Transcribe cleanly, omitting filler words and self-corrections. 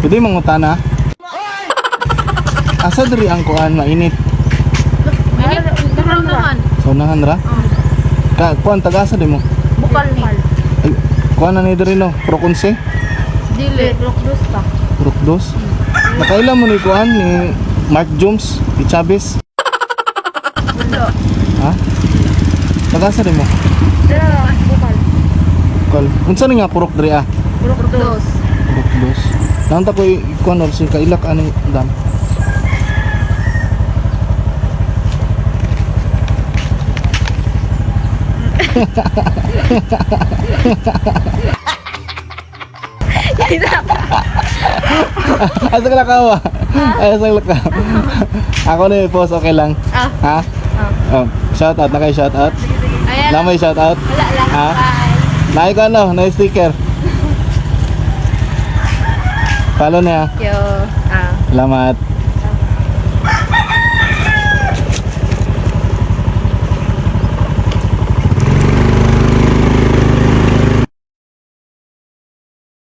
Pwede mangutana? Asa diri ang kuan mainit? Mainit. Naman. Sa unahan ra? Ka kuan taga-asa di mo? Bukal ni. Ay, kuan na ni diri no, Proconse, Dili. Rokdos pa. Rukdos. Nakaila mo ni kuan ni Mark Jones, ni Chavez. Wala. Ha? Taga-asa di mo? Dara, bukal. Bukal. Unsa ni nga purok diri ah? Rokdos. Rukdos. Naunta ko kuan or sin kailak ani dam. Asa ka nakawa? Ay, asa ka nakawa? Ako na yung post, okay lang. Ah. Ha? Oh, shout out na kayo, shout out. Ayan. Na may shout out. Wala lang. Ha? Bye. Nai ko ano, na sticker. Follow niya. Yo. Ah. Salamat.